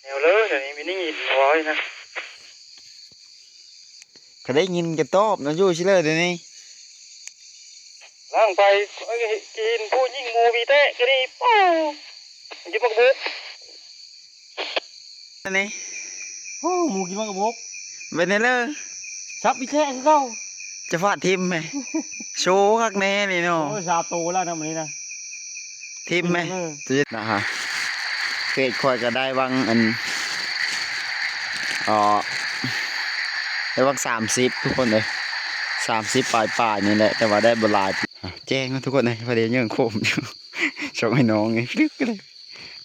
ແນວເລີຍ ດຽວນີ້ມີໄດ້ຍິນເວົ້ານະ ກະໄດ້ຍິນກະຕອບນະ ຢູ່ຊິເລີຍດຽວນີ້ ລ້າງໄປ ເອີຍ ກິນຜູ້ຍິງໝູ່ມີແຕະກະດີ ໂອ້ ກິນໝາກບຸກ ອັນນີ້ ໂອ້ ໝູກິນໝາກກະບົກ ເປັນແນວເລີຍ ສັບອີແທ້ຄືເກົ່າ ຈະຟາດຖິ້ມແມ ໂຊຄັກແນ່ນີ້ເນາະ ໂອ້ຍ ສາມໂຕແລ້ວນະມື້ນີ້ນະ ຖິ້ມແມ ເອີ ນະຮະ ເຟສຂ້ອຍກະໄດ້ຫວ່າງອັນ ເອີ ໄດ້ຫວ່າງສາມສິບທຸກຄົນເອີຍ ສາມສິບປາຍໆນີ້ແຫຼະ ແຕ່ວ່າໄດ້ບໍ່ຫຼາຍ ແຈ້ງເນາະທຸກຄົນເອີຍ ພໍດີເຍິງໂຄມຢູ່ ຊ່ອງໄອ້ນ້ອງນີ້ ລຶກເລີຍ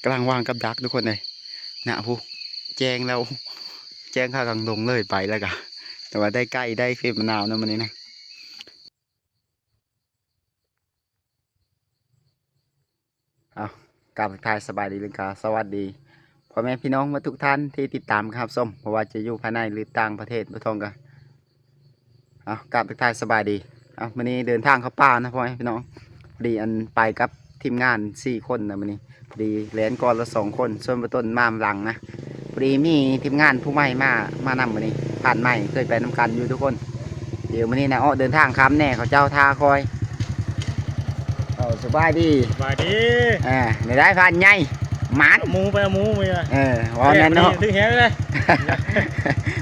ກຳລັງວາງກັບດັກທຸກຄົນເອີຍ ນະ ຜູ້ ແຈ້ງແລ້ວ ແຈ້ງຄາກາງດົງເລີຍໄປແລ້ວກະ ແຕ່ວ່າໄດ້ໄກ່ໄດ້ເຟມະນາວນຳມື້ນີ້ນະ ເອົາ ກາບທັກທາຍສະບາຍດີ ແລະກະສະຫວັດດີພໍ່ແມ່ພີ່ນ້ອງໝົດທຸກທ່ານທີ່ຕິດຕາມຮັບຊົມ ບໍ່ວ່າຈະຢູ່ພາຍໃນ ຫຼື ຕ່າງປະເທດ ບໍ່ຕ້ອງກະ ເອົາ ກາບທັກທາຍສະບາຍດີ ເອົາ ມື້ນີ້ເດີນທາງເຂົ້າປ່ານະພໍ່ແມ່ພີ່ນ້ອງ ພໍດີອັນໄປກັບທີມງານສີ່ຄົນນະມື້ນີ້ ພໍດີແລ່ນກ່ອນລະສອງຄົນ ສ່ວນບໍ່ຕົ້ນມາຫຼັງນະ ພໍດີມີທີມງານຜູ້ໃໝ່ມາ ມານຳມື້ນີ້ ຜ່ານໃໝ່ເຄີຍໄປນຳກັນຢູ່ທຸກຄົນ ດຽວມື້ນີ້ນະເອາະເດີນທາງຄ່ຳແນ່ ເຂົາເຈົ້າຖ້າຄອຍ ເອົາ ສະບາຍດີ ສະບາຍດີ ເອີ ແນວໃດພານໃຫຍ່ ໝານ ເອົາໝູໄປ ເອົາໝູໄປ ເອີ ເວົ້າແມ່ນເນາະ ຖືກແຮງເລີຍ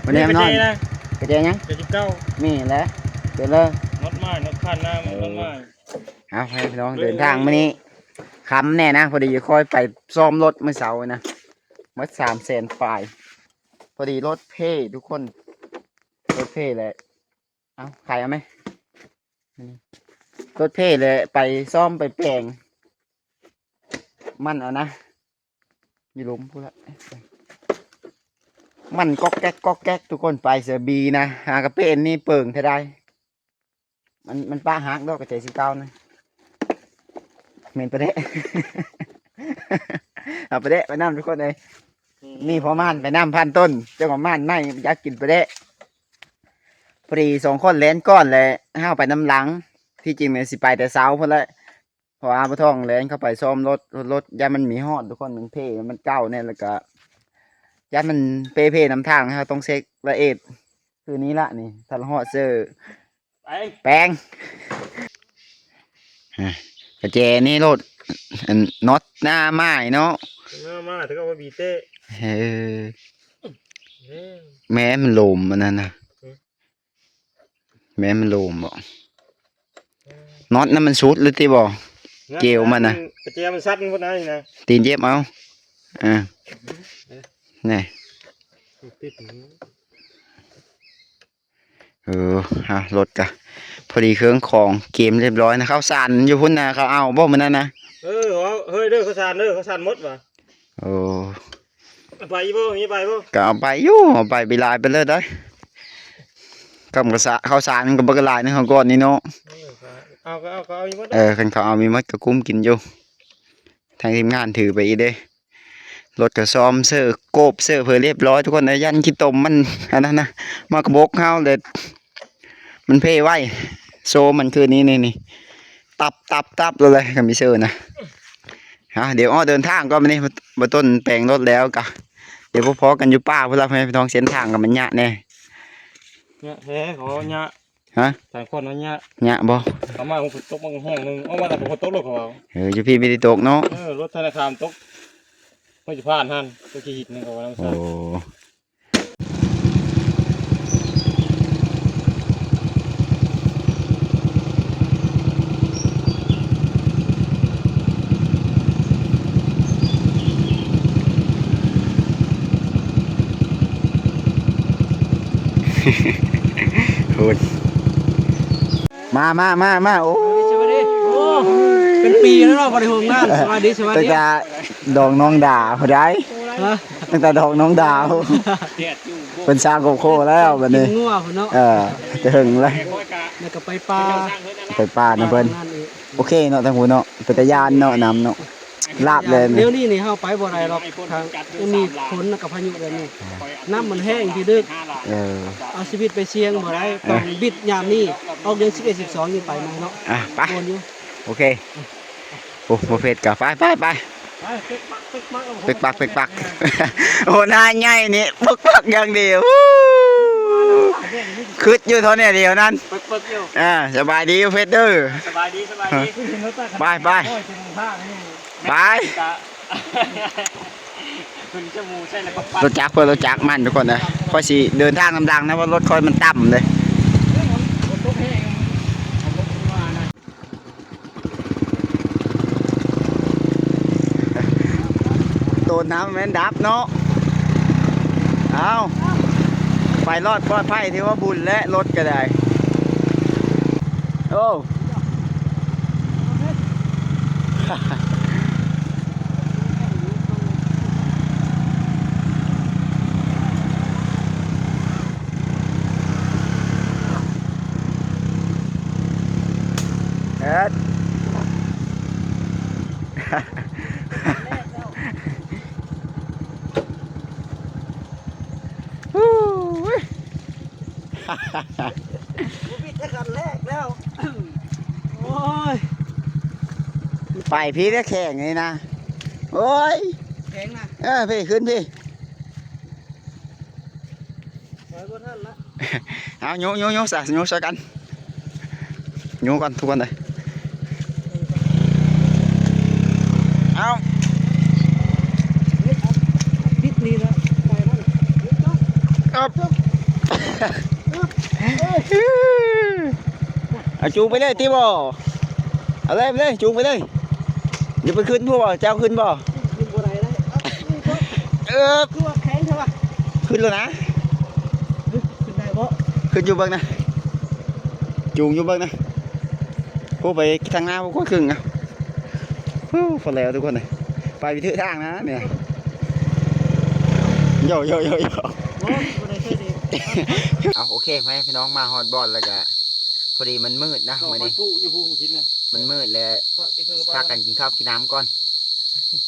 ບໍ່ແນ່ນອນ ກະແຈນະ ກະແຈຫຍັງ ເຈັດສິບເກົ້າ ນີ້ແຫຼະ ເປັນເລີຍ ນັດມາ ນັດຜ່ານນາ ເອີ ນັດມາ ເອົາ ໃຫ້ພີ່ນ້ອງເດີນທາງມື້ນີ້ຄ່ຳແນ່ນະ ພໍດີຂ້ອຍໄປຊ້ອມລົດມື້ເຊົ້ານະ ໝົດສາມແສນປາຍ ພໍດີລົດເພທຸກຄົນ ລົດເພແຫຼະ ເອົາ ໄຂເອົາແມ ລົດເພແຫຼະ ໄປຊ້ອມໄປແປງ ມັນເອົານະ ຢູ່ລຸ່ມພຸ້ນລະ ມັນກອກແກກ ກອກແກກ ທຸກຄົນ ໄປເສຍບີນະ ຫາກະເປັນນີ້ເປິງແທ້ໃດ ມັນ ມັນປະຫັກດອກກະແຈສີຂາວນະ ແມ່ນປະແດະ ເອົາປະແດະໄປນຳທຸກຄົນເອີຍ ອືມ ມີພໍ່ມ່ານໄປນຳພັນຕົ້ນ ເຈົ້າຂອງມ່ານໃໝ່ຢາກກິນປະແດະ ພໍດີສອງຄົນແລ່ນກ່ອນແຫຼະ ເຮົາໄປນຳຫຼັງ ທີ່ຈິງແມ່ນຊິໄປແຕ່ເຊົ້າພຸ້ນແຫຼະ ເພາະວ່າບໍ່ທອງແລ່ນເຂົ້າໄປຊ້ອມລົດ ລົດ ລົດຢ້ານມັນມີຮອດທຸກຄົນ ມັນເພ ມັນເກົ່າແນ່ ແລ້ວກະຢ້ານມັນເປ່ເພນຳທາງ ເຮົາຕ້ອງເຊັກລະອຽດ ຄືນີ້ລະນີ້ ຖ້າລະຮອດເຊີ ແປງ ແປງ ຮະ ກະແຈນີ້ໂລດ ອັນ ນັອດໜ້າໝາຍເນາະ ໜ້າໝາຍ ແຕ່ກໍວ່າບີເຕະ ເອີ ເອີ ແມ່ນມັນໂລມອັນນັ້ນນະ ແມ່ນມັນໂລມບໍ ນັອດນັ້ນມັນສຸດແລ້ວຕິບໍ ເກວມັນນະ ກະແຈມັນສັ່ນພຸ້ນນະນີ້ນະ ຕີນເຈັບເອົາ ອ່າ ນີ້ ຕິດ ເອີ ຮະ ລົດກະພໍດີເຄື່ອງຂອງກຽມຮຽບຮ້ອຍນະ ເຂົ້າສານຢູ່ພຸ້ນນະ ເຂົາເອົາບໍ່ມື້ນັ້ນນະ ເອີ ເອົາ ເຮີ້ຍ ເດີ ເຂົ້າສານເດີ ເຂົ້າສານໝົດຫວາ ໂອ້ ເອົາໄປອີກບໍ່ ມີໄປບໍ່ ກະເອົາໄປຢູ່ ເອົາໄປ ໄປຫຼາຍໄປເລີຍໄດ໋ ກຳກະສະ ເຂົ້າສານມັນກະບໍ່ກະຫຼາຍນະ ເຮົາກ່ອນນີ້ເນາະ ເອີ ເອົາກະເອົາ ກະເອົາຢູ່ໝົດ ເອີ ຄັນເຂົາເອົາມີໝົດກະກຸ້ມກິນຢູ່ ທາງທີມງານຖືໄປອີກເດ້ ລົດກະຊ້ອມເຊີໂກບເຊີເພີຮຽບຮ້ອຍທຸກຄົນ ແຕ່ຢ້ານຂີ້ຕົມມັນອັນນັ້ນນະ ມາກະບົກເຮົາແລ້ວ ມັນເພໄວ ໂຊມັນຄືນີ້ ນີ້ ນີ້ ຕັບ ຕັບ ຕັບ ໂລດເລີຍ ຄັນມີເຊີນະ ເອົາ ດຽວອອກເດີນທາງກ່ອນບາດນີ້ ບໍ່ຕົ້ນແປງລົດແລ້ວກະ ດຽວພໍ້ກັນຢູ່ປ່າພຸ້ນລະ ພີ່ນ້ອງ ເສັ້ນທາງກະມັນຍະແນ່ ຍະແທ້ ເຂົາຍະ ຮະ ທາງຄົນມັນຍະ ຍະບໍ່ ເຂົາມາຝົນຕົກມັນແຫ້ງໜຶ່ງ ເອົາມາແຕ່ຝົນຕົກໂລດເຂົາເວົ້າ ເອີ ຢູ່ພີ້ມີແຕ່ຕົກເນາະ ເອີ ລົດທະນາຄານຕົກ ມັນຈະຜ່ານຫັ້ນ ຕົກຂີ້ຫີດໜຶ່ງເຂົາວ່ານຳ ໂອ້ ພຸ້ນ ມາ ມາ ມາ ມາ ໂອ້ ສະບາຍດີ ໂອ້ ເປັນປີແລ້ວເນາະ ບໍ່ໄດ້ຮ່ວມງານ ສະບາຍດີ ສະບາຍດີ ຕັ້ງແຕ່ດອງນ້ອງດາພຸ້ນໃດ ຮະ ຕັ້ງແຕ່ດອງນ້ອງດາພຸ້ນ ເພິ່ນສ້າງຄອບຄົວແລ້ວບາດນີ້ ກິນງົວພຸ້ນເນາະ ເອີ ແຕ່ເຫິງແລ້ວ ແລ້ວກໍໄປປ່າ ໄປປ່ານຳເພິ່ນ ໂອເຄເນາະ ທາງພຸ້ນເນາະ ເປັນຕາຢ້ານເນາະ ນ້ຳເນາະ ລາບແລ້ວນີ້ ດຽວນີ້ນີ້ເຮົາໄປບໍ່ໄດ້ດອກ ທາງ ຍັງມີຝົນກັບພາຍຸແບບນີ້ ນ້ຳມັນແຮງທີ່ດຶກ ເອີ ເອົາຊີວິດໄປສ່ຽງບໍ່ໄດ້ ຕ້ອງບິດຍາມນີ້ ອອກເດືອນສິບເອັດ ສິບສອງນີ້ໄປໃໝ່ເນາະ ອ່ະ ໄປ ໂອເຄ ໂອ້ ບໍ່ເຜັດກໍໄປ ໄປ ໄປ ເປັກປັກ ເປັກປັກ ໂອ້ ໜ້າໃຫຍ່ນີ້ ເປັກປັກຢ່າງດຽວ ຄຶດຢູ່ເທົ່າແນວດຽວນັ້ນ. ເປີກໆຢູ່ ອ່າ ສະບາຍດີເຟດເດີ ສະບາຍດີ ສະບາຍດີ ໄປ ໄປ ໄປ ຂຶ້ນຈະໝູໃສ່ແລ້ວກໍປັດ ລົດຈັກ ເພື່ອລົດຈັກມັນທຸກຄົນເດີ. ຂ້ອຍຊິເດີນທາງນຳຫຼັງນະ ເພາະລົດຂ້ອຍມັນຕ່ຳເດ້. ໂຕນນ້ຳແມ່ນດັບເນາະ. ເອົາ ໄປລອດປອດໄພ ຖືວ່າບຸນແຫຼະ ລົດກໍໄດ້. ໂອ້ ເອີດ ຮູ້ ບໍ່ຜິດແຕ່ຄັນແລກແລ້ວ. ໂອ້ຍ ໄປພີ້ແລ້ວແຂງນີ້ນະ. ໂອ້ຍ ແຂງນະ. ເອີ ພີ້ ຂຶ້ນພີ້. ໄປບໍ່ທັນລະ. ເອົາ ໂຍ ໂຍ ໂຍຊະ ໂຍຊະກັນ ໂຍກ່ອນທຸກຄົນເດີ. ເອົາ ບິດນີ້ລະ ໄປນັ້ນ ເອີບ ເອີບ ເອີບ ເອົາ ຈູງໄປເລີຍຕິບໍ່? ເອົາເລີຍ ເອົາເລີຍ ຈູງໄປເລີຍ. ຢ່າໄປຂຶ້ນພຸ້ນບໍ່? ເຈົ້າຂຶ້ນບໍ່? ຂຶ້ນບໍ່ໄດ້ເລີຍ. ເອີບ ຄືວ່າແຂງແທ້ວະ. ຂຶ້ນແລ້ວນະ ຂຶ້ນໄດ້ບໍ່? ຂຶ້ນຢູ່ເບິ່ງນະ ຈູງຢູ່ເບິ່ງນະ. ໂອ້ ໄປທາງໜ້າບໍ່ກວ່າເຄິ່ງນະ. ໂອ້ ພໍແລ້ວທຸກຄົນເອີຍ ໄປຜິດທາງນະນີ້. ໂຢ ໂຢ ໂຢ ໂຢ ໂອ້ຍ ບໍ່ໄດ້ເທື່ອເດ. ເອົາ ໂອເຄ ພໍ່ແມ່ພີ່ນ້ອງ ມາຮອດບ່ອນແລ້ວກະ ພໍດີມັນມືດນະ ເອົາ ມື້ນີ້ ໄປປູຢູ່ພູກິນນະ ມັນມືດແລ້ວ ພາກັນກິນເຂົ້າກິນນ້ຳກ່ອນ.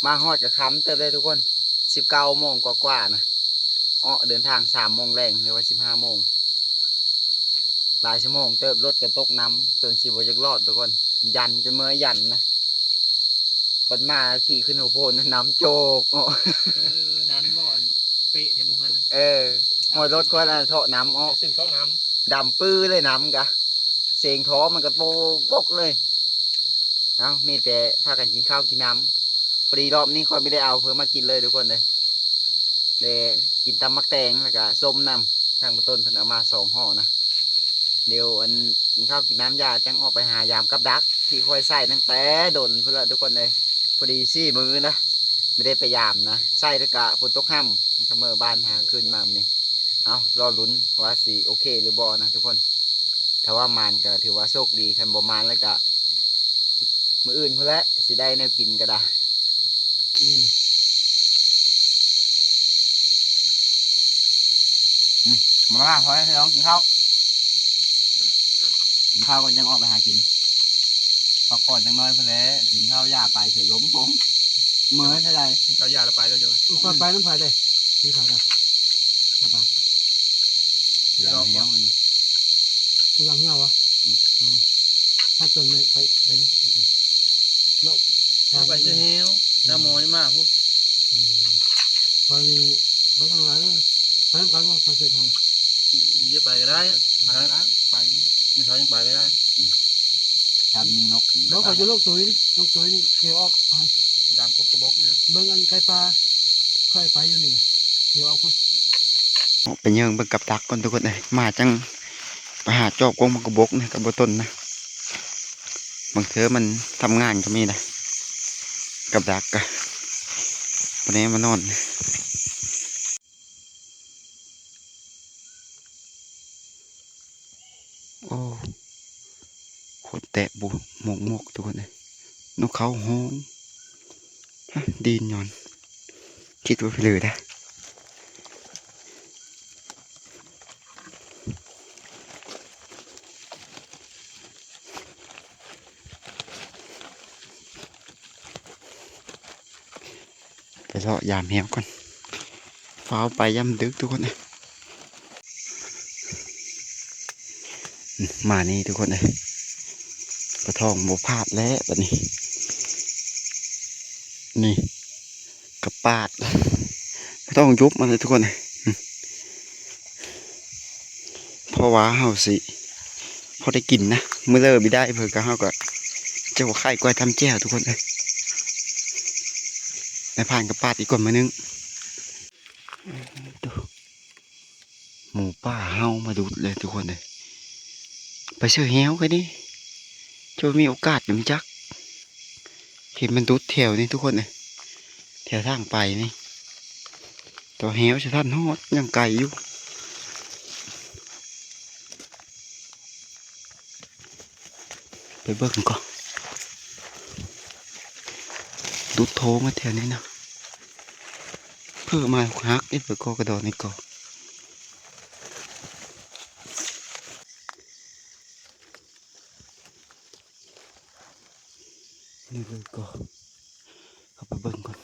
ມາຮອດກໍຄ່ຳເຕີບເລີຍທຸກຄົນ ສິບເກົ້າໂມງກວ່າໆນະ. ເອາະເດີນທາງສາມໂມງແລງ ຫຼືວ່າສິບຫ້າໂມງ ຫຼາຍຊົ່ວໂມງເຕີບ. ລົດກໍຕົກນ້ຳຈົນຊິບໍ່ຢາກລອດທຸກຄົນ ຢັນຈົນເມື່ອຍຢັນນະ. ບັດມາຂີ່ຂຶ້ນຫົວໂພນນ້ຳໂຈກເນາະ. ເອີ ນັ້ນບໍ່ເປະແທ້ໝູ່ຫັ້ນນະ. ເອີ ຮອຍລົດຂ້ອຍລະເທາະນ້ຳອອກ ເຊາະນ້ຳ ດຳປຶ້ເລີຍນ້ຳກະ ເສງທໍ່ມັນກະໂປບົກເລີຍ. ເອົ້າ ມີແຕ່ພາກັນກິນເຂົ້າກິນນ້ຳ. ພໍດີລອບນີ້ຂ້ອຍບໍ່ໄດ້ເອົາເພິ່ນມາກິນເລີຍທຸກຄົນເອີຍ ແລະ ກິນຕຳໝາກແຕງ ແລ້ວກະສົ້ມນຳ ທາງປະຕົ້ນເພິ່ນເອົາມາສອງຫໍ່ນະ. ດຽວອັນ ກິນເຂົ້າກິນນ້ຳຢາ ຈັ່ງອອກໄປຫາຢາມກັບດັກ ທີ່ຂ້ອຍໃສ່ຕັ້ງແຕ່ດົນພຸ້ນລະທຸກຄົນເອີຍ. ພໍດີສີ່ມື້ນະ ບໍ່ໄດ້ໄປຢາມນະ ໃສ່ແລ້ວກະຝົນຕົກຮ່ຳ ກະເມືອບ້ານຫາຄືນມາມື້ນີ້. ເອົາ ລໍລຸ້ນວ່າຊິໂອເຄຫຼືບໍ່ນະທຸກຄົນ. ຖ້າວ່າໝານກະຖືວ່າໂຊກດີ ຄັນບໍ່ໝານແລ້ວກະ ມື້ອື່ນພຸ້ນແຫຼະ ຊິໄດ້ແນວກິນກໍໄດ້. ອືມ ມາ ມາ ພໍ່ແມ່ພີ່ນ້ອງ ກິນເຂົ້າ ກິນເຂົ້າກ່ອນ ຈັ່ງອອກໄປຫາກິນ ພັກຜ່ອນຈັກໜ້ອຍພຸ້ນແຫຼະ. ກິນເຂົ້າຢາໄປ ເສີລົມພົງ ເມີເທົ່າໃດ ກິນເຂົ້າຢາແລ້ວໄປແລ້ວ. ຂ້ອຍໄປນຳໃຜເດ້? ກິນເຂົ້າກັນ ສະບາຍ. ເຮືອບໍ່? ເຮືອບໍ່? ອືມ ຖ້າຕົນໄປ ໄປ ເນາະ ໄປແຕ່ແຮວ ໜ້າໝໍນີ້ມາພຸ້ນ. ອືມ ຂ້ອຍນີ້ໄປທາງໃດ? ໄປນຳກັນບໍ່? ຂ້ອຍເສດໃຫ້ ຊິໄປກໍໄດ້ ໄປ ໄປ ມື້ເຊົ້າຍັງໄປກໍໄດ້. ອືມ ຖ້າມີນົກ ບໍ່ ຂ້ອຍຈະລົງຕຸ້ຍ ລົງຕຸ້ຍນີ້ ເຂດອອກ ໄປຕາມກົກກະບົກນີ້ ເບິ່ງອັນໄກ່ປ່າ ຂ້ອຍໄປຢູ່ນີ້ນະ ເຂດອອກພຸ້ນ. ໄປເຍິງເບິ່ງກັບດັກກ່ອນທຸກຄົນເອີຍ ມາຈັ່ງ ໄປຫາຈອບກົກໝາກກະບົກນະ ກັບບໍ່ຕົ້ນນະ. ບາງເທື່ອມັນທຳງານກໍມີນະ ກັບດັກກະບໍ່ແນ່ບໍ່ນອນ. ໂອ້ ໂຄດແຕະບຸ ໝົກໆ ທຸກຄົນເອີຍ ນົກເຂົາຮ້ອງ ດີນຍ້ອນ ຄິດວ່າເພີເດີ. ໄປເລາະຢາມແຮວກ່ອນ ຟ້າວໄປ ຢ້ານມັນດຶກທຸກຄົນເອີຍ. ມານີ້ທຸກຄົນເອີຍ ປາທອງບໍ່ພາດແລ້ວບັດນີ້ ນີ້ ປາດ ບໍ່ຕ້ອງຍຸບມັນເລີຍທຸກຄົນ ເພາະວ່າເຮົາຊິພໍໄດ້ກິນນະ ມື້ເລີບໍ່ໄດ້ເພິ່ນກໍ ເຮົາກໍຈະບໍ່ຂາຍກ້ອຍຕຳແຈ່ວທຸກຄົນເອີຍ. ນາຍພານກໍປາດອີກກ່ອນມື້ໜຶ່ງ. ໝູປ່າເຮົາມາດຸດເລີຍທຸກຄົນເອີຍ ໄປເຊີແຮ້ວກໍດີ ຈະມີໂອກາດຢູ່ຈັກ ເຫັນມັນດຸດແຖວນີ້ທຸກຄົນເອີຍ ແຖວທາງໄປນີ້ ແຕ່ວ່າແຮ້ວຈະທັນຮອດ ຍັງໄກຢູ່. ໄປເບິ່ງກ່ອນ ດຸດໂທມາແຖວນີ້ນະ ເພີມາຫັກເອ ເບິ່ງກໍກະດອນນີ້ກໍ ນີ້ເບິ່ງກໍ ເຂົ້າໄປເບິ່ງກ່ອນ.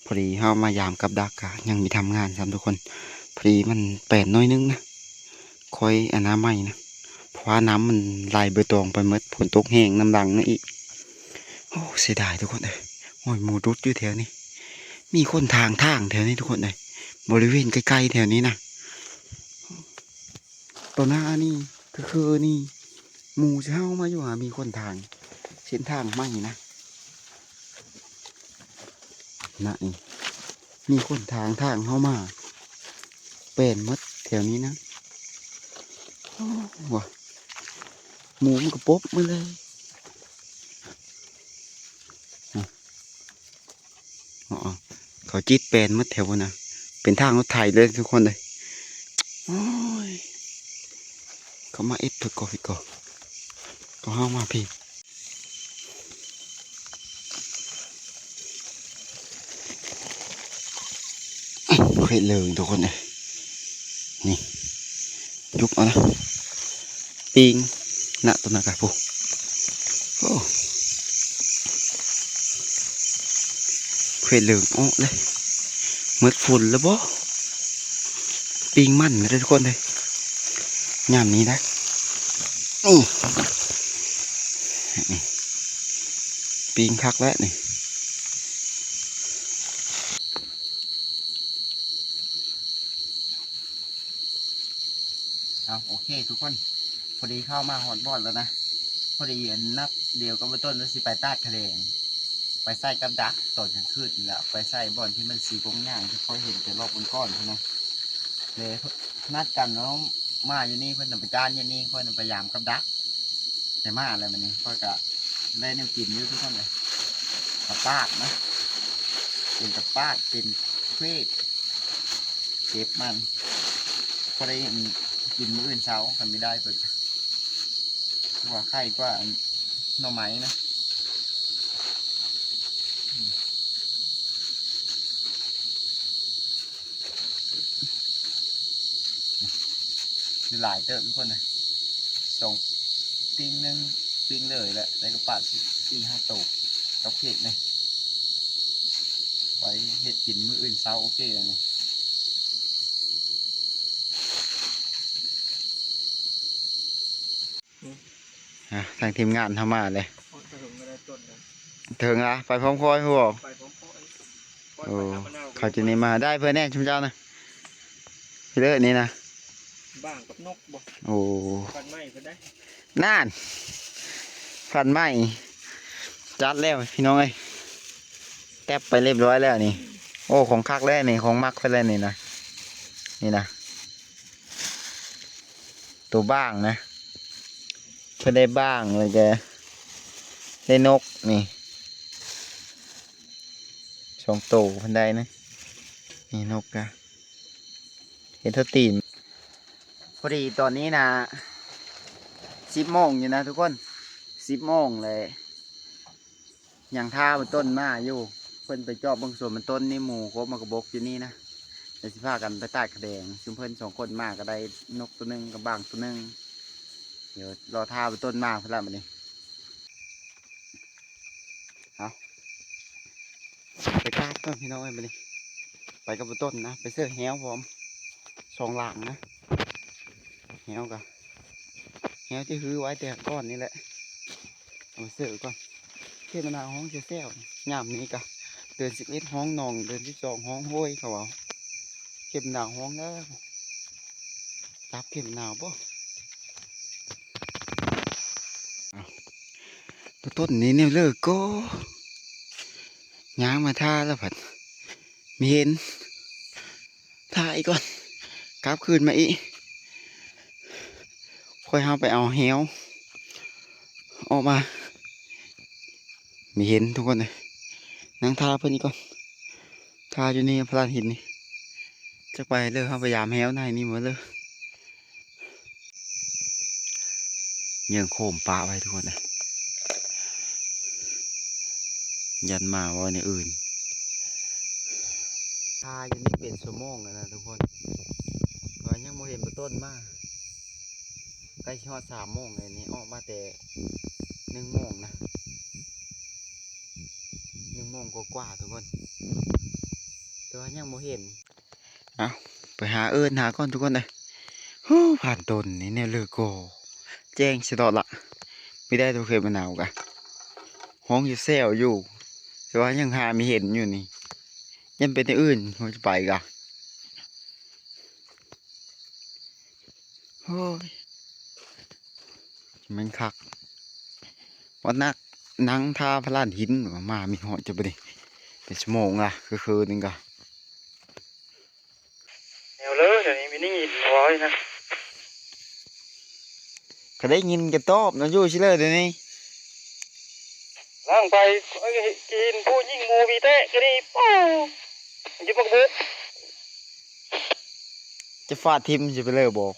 ພໍດີເຮົາມາຢາມກັບດັກກະຍັງມີທຳງານຊ້ຳທຸກຄົນ ພໍດີມັນແປນໜ້ອຍໜຶ່ງນະ ຄ່ອຍອັນນາໃໝ່ນະ ເພາະວ່ານ້ຳມັນໄຫຼເບີຕອງໄປໝົດ ຝົນຕົກແຮງນຳຫຼັງມາອີກ. ໂອ້ ເສຍດາຍທຸກຄົນເອີຍ ໂອ້ຍ ໝູດຸດຢູ່ແຖວນີ້ ມີຄົນຖາງທາງແຖວນີ້ທຸກຄົນເອີຍ ບໍລິເວນໃກ້ໆແຖວນີ້ນະ. ຕໍ່ໜ້ານີ້ ຄືໆນີ້ ໝູຊິເຫົ່າມາຢູ່ຫາ ມີຄົນຖາງເສັ້ນທາງໃໝ່ນະ ນະນີ້ ມີຄົນຖາງທາງເຮົາມາ ແປນໝົດແຖວນີ້ນະ. ໂອ້ ວ່າ ໝູມັນກໍປົບໝົດເລີຍ. ອໍ ເຂົາຈິດແປນໝົດແຖວພຸ້ນນະ ເປັນທາງລົດໄຖເລີຍທຸກຄົນເອີຍ. ໂອ້ຍ ເຂົາມາເອັດເພິ່ນກໍ ເພິ່ນກໍ ກໍເຮົາມາພີ້ ເຮັດເລີງທຸກຄົນເອີຍ ນີ້ ຍຸບເອົານະ ປີງນະ ຕົວນັ້ນກະ ພຸ້ນ ໂອ້ ເຮັດເລີງອອກເລີຍ ໝົດຝົນແລ້ວບໍ ປີງມັນເດີທຸກຄົນເດີ ຍາມນີ້ນະ ນີ້ ນີ້ ປີງຄັກແລ້ວນີ້. ເອົາ ໂອເຄທຸກຄົນ ພໍດີເຂົ້າມາຮອດບ່ອນແລ້ວນະ ພໍດີອັນນັດດຽວກັບບໍ່ຕົ້ນວ່າຊິໄປຕາດຂະແດງ ໄປໃສ່ກັບດັກຕອນກາງຄືນນີ້ແຫຼະ ໄປໃສ່ບ່ອນທີ່ມັນສີກົງຍາງທີ່ຂ້ອຍເຫັນແຕ່ລອບກ່ອນໆພຸ້ນນະ ແລະ ນັດກັນເນາະ ມາຢູ່ນີ້ ເພິ່ນນະໄປຈ້ານຢູ່ນີ້ ຂ້ອຍນະໄປຢາມກັບດັກ ໄດ້ມາແລ້ວມື້ນີ້ ຂ້ອຍກະໄດ້ແນວກິນຢູ່ທຸກຄົນເອີຍ ເຂົ້າປາກນະ ເປັນກັບປາກ ເປັນເຂວດ ເກັບມັນ ພໍໄດ້ກິນມື້ອື່ນເຊົ້າ ຄັນບໍ່ໄດ້ເພິ່ນ ວ່າໄຄກວ່າໜໍ່ໄມ້ນະ. ໄດ້ຫຼາຍເຕີບທຸກຄົນເອີຍ ສອງ ປີງໜຶ່ງ ປີງເລີຍແຫຼະ ໄດ້ກະປາກສີ່ຫ້າໂຕ ກັບເຂດນີ້ ໄວ້ເຮັດກິນມື້ອື່ນເຊົ້າ ໂອເຄແລ້ວນີ້. ອ່ະ ທາງທີມງານເຮົາມາເລີຍ ເຖິງລະ ໄປພ້ອມຂ້ອຍພຸ້ນບໍ? ໄປພ້ອມຂ້ອຍ ໂອ້ ຂ້ອຍໄປທຳມະນາວ ເຂົາຈະນີ້ມາ ໄດ້ເພິ່ນແນ່ຊຸມເຈົ້ານະ ເລີຍນີ້ນະ ບ້າງກັບນົກບໍ? ໂອ້ ພັນໃໝ່ເພິ່ນໄດ້ ນັ້ນ ພັນໃໝ່ ຈັດແລ້ວພີ່ນ້ອງເອີຍ ແຕັບໄປຮຽບຮ້ອຍແລ້ວນີ້ ໂອ້ ຂອງຄັກແລ້ວນີ້ ຂອງມັກເພິ່ນແລ້ວນີ້ນະ ນີ້ນະ. ໂຕບ້າງນະ ເພິ່ນໄດ້ບ້າງ ແລ້ວກະໄດ້ນົກນີ້ ສອງໂຕເພິ່ນໄດ້ນະ ນີ້ນົກກະເຫັນເທົ່າຕີນ. ພໍດີຕອນນີ້ນະ ສິບໂມງຢູ່ນະທຸກຄົນ ສິບໂມງແລ້ວ ຍັງຖ້າບັກຕົ້ນມາຢູ່ ເພິ່ນໄປຈອບເບິ່ງສວນບັກຕົ້ນນີ້ ໝູກົບໝາກກະບົກຢູ່ນີ້ນະ ແລ້ວຊິພາກັນໄປຕາດຂະແດງ ຊຸມເພິ່ນສອງຄົນມາກໍໄດ້ນົກໂຕໜຶ່ງກັບບ້າງໂຕໜຶ່ງ ດຽວລໍຖ້າບັກຕົ້ນມາພຸ້ນລະບັດນີ້. ເອົາ ໄປຕາດກ່ອນພີ່ນ້ອງເອີຍ ບັດນີ້ ໄປກັບບັກຕົ້ນນະ ໄປເຊີແຮ້ວພ້ອມ ສອງຫຼັງນະ. ວກະ ແຮວທີ່ຮືໄວ້ແຕ່ກ່ອນນີ້ແຫຼະ ເອົາມາເສີກ່ອນ. ເຂດມະນາວຮ້ອງແຊວໆ ຍາມນີ້ກະເດືອນສິບເອັດຮ້ອງໜອງ ເດືອນສິບສອງຮ້ອງຫ້ວຍ ເຂົາເວົ້າ. ເຂດມະນາວຮ້ອງແລ້ວ ຈັບເຂດມະນາວບໍ່? ອ້າວ ໂຕຕົ້ນນີ້ແນວເລີກກໍ ຍ່າງມາຖ້າແລ້ວພັດມີເຫັນ ຖ້າອີກກ່ອນ ກັບຄືນມາອີກ ຄ່ອຍເຮົາໄປເອົາແຮວອອກມາ. ມີເຫັນທຸກຄົນເອີຍ ນັ່ງຖ້າເພິ່ນອີກກ່ອນ ຖ້າຢູ່ນີ້ພະລານຫີນນີ້ ຈັກໄປເລີ ເຮົາໄປຢາມແຮວໃນນີ້ໝົດເລີ. ເຫຍື່ອງໂຄມປະໄວ້ທຸກຄົນເອີຍ ຢ້ານໝາເວົ້າແນວອື່ນ. ຖ້າຢູ່ນີ້ເປັນຊົ່ວໂມງແລ້ວນະທຸກຄົນ ແຕ່ວ່າຍັງບໍ່ເຫັນໂຕຕົ້ນມາ ໃກ້ຊິຮອດສາມໂມງແລ້ວນີ້ ອອກມາແຕ່ໜຶ່ງໂມງນະ ໜຶ່ງໂມງກວ່າໆ ທຸກຄົນ ແຕ່ວ່າຍັງບໍ່ເຫັນ. ເອົາ ໄປຫາເອີ້ນຫາກ່ອນທຸກຄົນເອີຍ. ໂອ້ ຜ່ານຕົ້ນນີ້ແນວເລີກກໍແຈ້ງສະຕອດລະ ມີໄດ້ໂຕເຂດມະນາວກະຮ້ອງຢູ່ແຊວຢູ່ ແຕ່ວ່າຍັງຫາມີເຫັນຢູ່ນີ້ ຍັງເປັນແນວອື່ນ ເຮົາຈະໄປກະ ໂອ້ຍ ແມ່ນຄັກ ວ່ານັກ ນັ່ງຖ້າພະລານຫີນ ມາມີຮອດຈະບໍ່ໄດ້ ເປັນຊົ່ວໂມງລະ ຄືຄືໜຶ່ງກະ ແນວເລີດ ດຽວນີ້ມີໄດ້ຍິນເວົ້ານະ ກະໄດ້ຍິນກະຕອບນະ ຢູ່ຊິເລີດດຽວນີ້. ຫຼັງໄປ ເອີຍ ກິນຜູ້ຍິງໝູມີແຕະກະນີ້ ໂອ້ ຢູ່ບັກບຸກ ຈະຟາດຖິ້ມຊິໄປເລີຍບໍ່?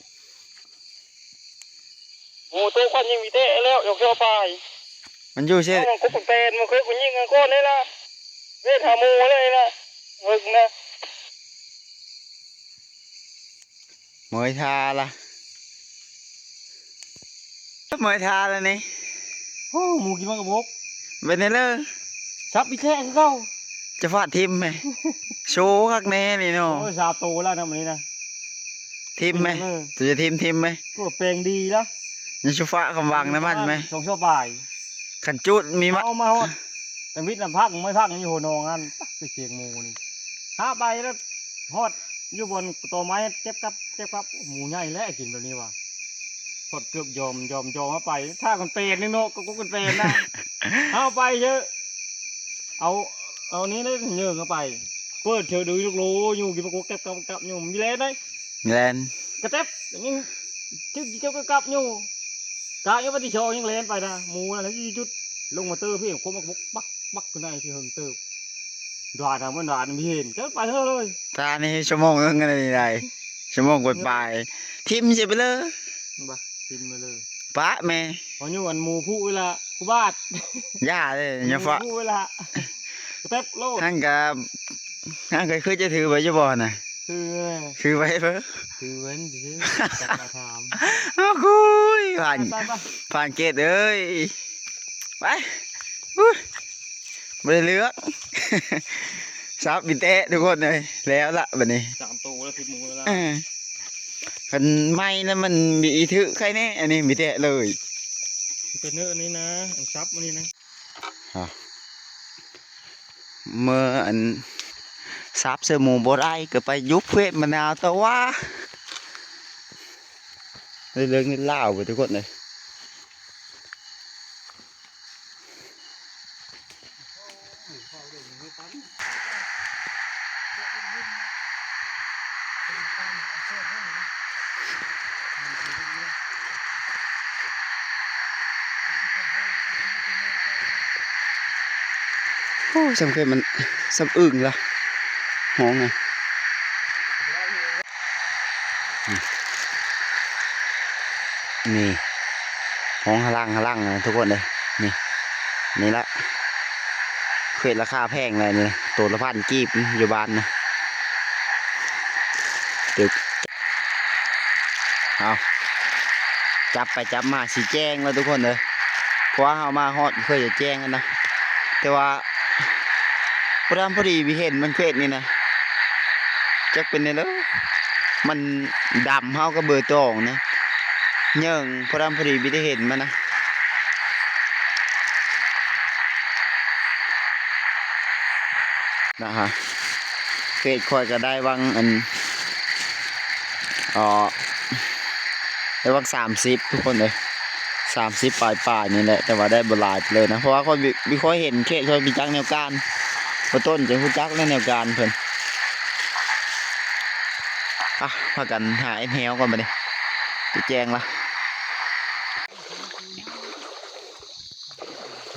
ໝູໂຕຄວັນຍິງມີແຕະແລ້ວ ຢອກເຊາະປາຍ ມັນຢູ່ເຊ ມັນກົບແປນ ມັນເຄີຍກູຍິງກັນກ່ອນເດ້ລະ ເວທາໝູເລີຍລະ ເບິ່ງນະ. ເມີຍທ່າລະ ເມີຍທ່າລະນີ້. ໂອ້ ໝູກິນໝາກກະບົກ ເປັນແນວເລີ ສັບອີກແທ້ຄືເກົ່າ ຈະຟາດຖິ້ມແມ ໂຊຄັກແນ່ນີ້ເນາະ. ໂອ້ຍ ສາມໂຕແລ້ວນະມື້ນີ້ນະ ຖິ້ມແມ ເອີ ໂຕຈະຖິ້ມ ຖິ້ມແມ ໂຕແປງດີລະ ຍັງຊຸຟະຄຳຫວັງນຳມັນແມ ສອງຊອບປາຍ ຄັນຈຸດມີມາ ເອົາມາຮອດ ແຕ່ມິດນຳພັກ ໄມ້ພັກຢູ່ຫົວໜອງຫັ້ນ ປັກໄປສຽງໝູນີ້ ຫາໄປແລ້ວຮອດຢູ່ບ່ອນຕໍໄມ້ ເກັບກັບ ເກັບກັບ ໝູໃຫຍ່ແຫຼະກິນແບບນີ້ວ່າ ຮອດເກືອບຍອມ ຍອມ ຍອມເອົາໄປ ຖ້າກັນແປນໜຶ່ງເນາະ ກໍກົບກັນແປນນະ ເອົາໄປເຊີ ເອົາ ເອົານີ້ເດີ ເຍີງເຂົ້າໄປ ເປີດເຊີ ດູລູກໂລຢູ່ ກິນໝາກກົກ ກັບກັບກັບຢູ່ ມີແລ່ນໄດ໋ ແລ່ນ ກະແຕັບ ຍັງຈຶ່ງເກັບກັບກັບຢູ່ ກະຍັງວັນທີສອງຍັງແລ່ນໄປນະ ໝູນັ້ນຢູ່ຈຸດ ລົງມາເຕີພີ້ ຄົມໝາກບົກ ບັກ ບັກຢູ່ໃນພີ້ ເຫິງເຕີບ ດານນະ ມັນດານມີເຫັນ ເຈົ້າໄປເທື່ອເລີຍ ຕານີ້ຊົ່ວໂມງໜຶ່ງອັນນີ້ໄດ໋ ຊົ່ວໂມງປາຍໆ ຖິ້ມຊິໄປເລີຍ ບໍ່ ຖິ້ມໄປເລີຍ ປະແມ່ ເອົາຢູ່ອັນໝູຜູ້ເວລາ ກູບາດ ຢ່າເລີຍ ຢ່າຟ້າວ ໝູຜູ້ເວລາ ແຕັບໂລດ ຫັ້ນກະ ຫັ້ນກະຄືຈະຖືໄວ້ຢູ່ບໍ່ຫັ້ນນະ ຖື ຖືໄວ້ເບິ່ງ ຖືໄວ້ຊື່ໆ ຈັກມາຖາມ ໂອ້ຍ ຜ່ານ ໄປໆໆ ຜ່ານເກດເອີຍ ໄປ ອຸ້ຍ ບໍ່ໄດ້ເລື່ອງ ສັບມີແຕະທຸກຄົນເອີຍ ແລ້ວລະບັດນີ້ ສາມໂຕແລ້ວ ຜິດໝູແລ້ວລະ ເອີ ຄັນໄມ້ນະມັນມີອີຖືກໄຄແນ່ ອັນນີ້ມີແຕະເລີຍ ເປັນເນີອັນນີ້ນະ ອັນສັບອັນນີ້ນະ ເມື່ອອັນສັບໃສ່ໝູບໍ່ໄດ້ ກໍໄປຍຸບເຂດມະນາວຕໍ່ວ່າ ເລື່ອງເປັນລາວເບິດທຸກຄົນເອີຍ. ໂອ້ ສ່ຳເຂດມັນ ສ່ຳອຶ່ງລະ ຫ້ອງນະ. ນີ້ ຫ້ອງຫະຫຼັງຫະຫຼັງນະທຸກຄົນເອີຍ ນີ້ ນີ້ລະ ເຂດລາຄາແພງແຫຼະນີ້ ໂຕລະພັນກີບ ຢູ່ບ້ານນະ ຕຶກ ເອົາ ຈັບໄປຈັບມາຊິແຈ້ງແລ້ວທຸກຄົນເອີຍ ເພາະວ່າເຮົາມາຮອດເຄີຍຈະແຈ້ງຫັ້ນນະ ແຕ່ວ່າ ພໍດີ ພໍດີມີເຫັນມັນເຂດນີ້ນະ ຈັກເປັນແນວໃດ ມັນດຳຮາວກັບເບີຕອງນະ ເຍີ້ງພໍດຳພໍດີ ມີແຕ່ເຫັນມັນນະ ນະຮະ. ເຂດຂ້ອຍກໍໄດ້ຫວ່າງອັນ ເອີ ໄດ້ຫວ່າງສາມສິບ ທຸກຄົນເອີຍ ສາມສິບປາຍໆ ນີ້ແຫຼະ ແຕ່ວ່າໄດ້ບໍ່ຫຼາຍເລີຍນະ ເພາະວ່າຂ້ອຍບໍ່ ບໍ່ຄ່ອຍເຫັນເຂດ ຂ້ອຍຮູ້ຈັກແນວການ ບໍ່ຕົ້ນຈະຮູ້ຈັກແນວການເພິ່ນ. ອະ ພາກັນຫາເຮັດແຫວກ່ອນບັດນີ້ ຈະແຈ້ງລະ.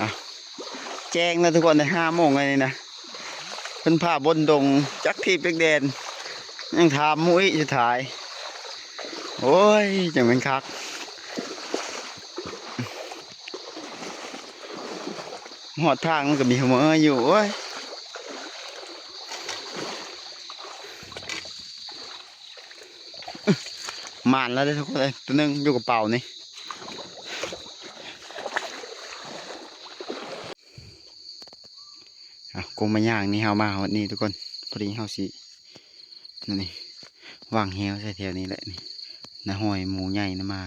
ອະ ແຈ້ງແລ້ວທຸກຄົນເອີຍ ຫ້າໂມງແລ້ວນີ້ນະ ເພິ່ນພາບົນດົງ ຈັກທີບຈັກແດນ ຍັງຖາມໝູ່ອີກສຸດທ້າຍ. ໂອ້ຍ ຈັ່ງແມ່ນຄັກ ຮອດທາງມັນກໍມີຫົວເອີຢູ່ ໂອ້ຍ. ໝານແລ້ວເດ້ທຸກຄົນເອີຍ ໂຕໜຶ່ງຢູ່ກະເປົານີ້. ເອົາ ກົງມາຍ່າງນີ້ ເຮົາມາຮອດນີ້ທຸກຄົນ ພໍດີເຮົາຊິ ນີ້ ວາງແຫວໃສ່ແຖວນີ້ແຫຼະ ນີ້ ນະ ຮອຍໝູໃຫຍ່ນະມາ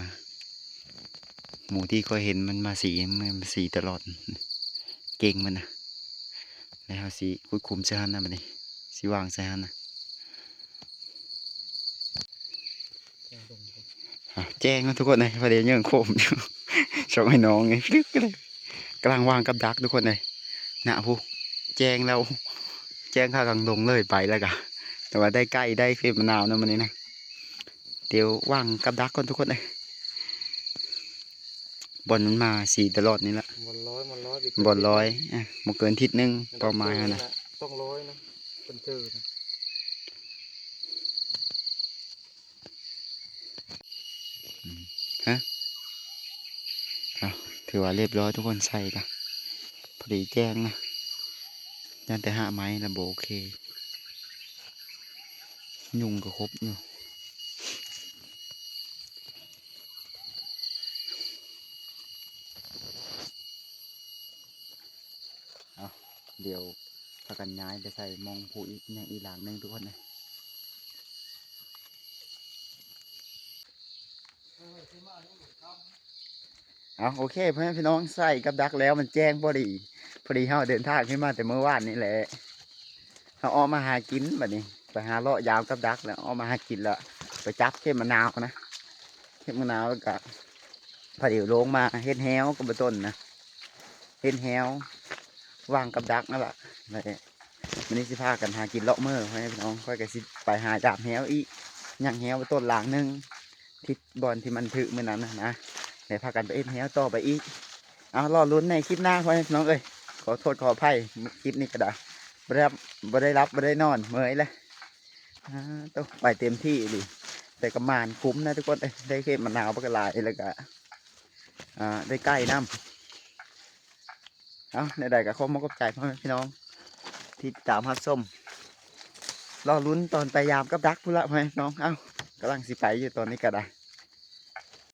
ໝູທີ່ຂ້ອຍເຫັນມັນມາສີ ມັນມາສີຕະຫຼອດ ເກັ່ງມັນນະ ແລ້ວເຮົາຊິຂຸດຂຸມໃສ່ຫັ້ນນະ ບັດນີ້ຊິວາງໃສ່ຫັ້ນນະ. ອະ ແຈ້ງເນາະທຸກຄົນເອີຍ ພໍດີເຍີ້ງໂຄມຢູ່ ຊ່ອງອ້າຍນ້ອງນີ້ ຟຶກເລີຍ ກຳລັງວາງກັບດັກທຸກຄົນເອີຍ ນະ ຜູ້ ແຈ້ງແລ້ວ ແຈ້ງຄາກາງດົງເລີຍໄປແລ້ວກະ ແຕ່ວ່າໄດ້ໄກ່ ໄດ້ເຂດມະນາວນຳມື້ນີ້ນະ. ດຽວວາງກັບດັກກ່ອນທຸກຄົນເອີຍ ບ່ອນມັນມາສີຕະຫຼອດນີ້ລະ ບ່ອນລອຍ ບ່ອນລອຍ ບ່ອນລອຍ ອະ ບໍ່ເກີນທິດໜຶ່ງ ເປົ້າໝາຍຫັ້ນນະ ສອງຮ້ອຍນະ ເພິ່ນເຈີນະ. ອືມ ຮະ ເອົາ ຖືວ່າລຽບຮ້ອຍທຸກຄົນ ໃສ່ກະພໍດີແຈ້ງນະ ຢ້ານແຕ່ຫາໄມ້ລະບໍ່ໂອເຄ ຍຸງກໍຄົບຢູ່. ເອົາ ດຽວພາກັນຍ້າຍໄປໃສ່ໝ່ອງຜູ້ອີກ ຫຍັງອີກຫຼັງໜຶ່ງທຸກຄົນເອີຍ. ເອົາ ໂອເຄ ພໍ່ແມ່ພີ່ນ້ອງ ໃສ່ກັບດັກແລ້ວມັນແຈ້ງພໍດີ ພໍດີເຮົາເດີນທາງຂຶ້ນມາແຕ່ມື້ວານນີ້ແຫຼະ ເຮົາອອກມາຫາກິນບັດນີ້ ໄປຫາເລາະຢາມກັບດັກແລ້ວ ອອກມາຫາກິນແລ້ວ ໄປຈັບເຂດມະນາວນະ ເຂດມະນາວ ແລ້ວກະ ພາດຽວລົງມາເຮັດແຫວກັບບໍ່ຕົ້ນນະ ເຮັດແຫວວາງກັບດັກນັ້ນລະ ແລ້ວມື້ນີ້ຊິພາກັນຫາກິນເລາະເມີ ພໍ່ແມ່ພີ່ນ້ອງ ຂ້ອຍກໍຊິໄປຫາຢາມແຫວອີກ ຍັງແຫວບໍ່ຕົ້ນຫຼັງໜຶ່ງ ທິດບ່ອນທີ່ມັນຖືກມື້ນັ້ນນະ ແລ້ວພາກັນໄປເຮັດແຫວຕໍ່ໄປອີກ. ເອົາ ລໍລຸ້ນໃນຄລິບໜ້າ ພໍ່ແມ່ພີ່ນ້ອງເອີຍ ຂໍໂທດຂໍອະໄພ ຄລິບນີ້ກໍໄດ້ ບໍ່ໄດ້ ບໍ່ໄດ້ຫຼັບບໍ່ໄດ້ນອນ ເມື່ອຍແລ້ວ. ອາ ໂຕ ໄປເຕັມທີ່ອີ່ຫຼີ ແຕ່ກໍໝານກຸ້ມນະທຸກຄົນເອີຍ ໄດ້ເຂດມະນາວບັກຫຼາຍ ແລ້ວກະ ອາ ໄດ້ໄກ່ນຳ. ເອົາ ແນວໃດກໍຂໍຂອບໃຈພໍ່ແມ່ພີ່ນ້ອງທີ່ຕິດຕາມຮັບຊົມ ລໍລຸ້ນຕອນໄປຢາມກັບດັກພຸ້ນລະ ພໍ່ແມ່ພີ່ນ້ອງ. ເອົາ ກຳລັງຊິໄປຢູ່ຕອນນີ້ກໍໄດ້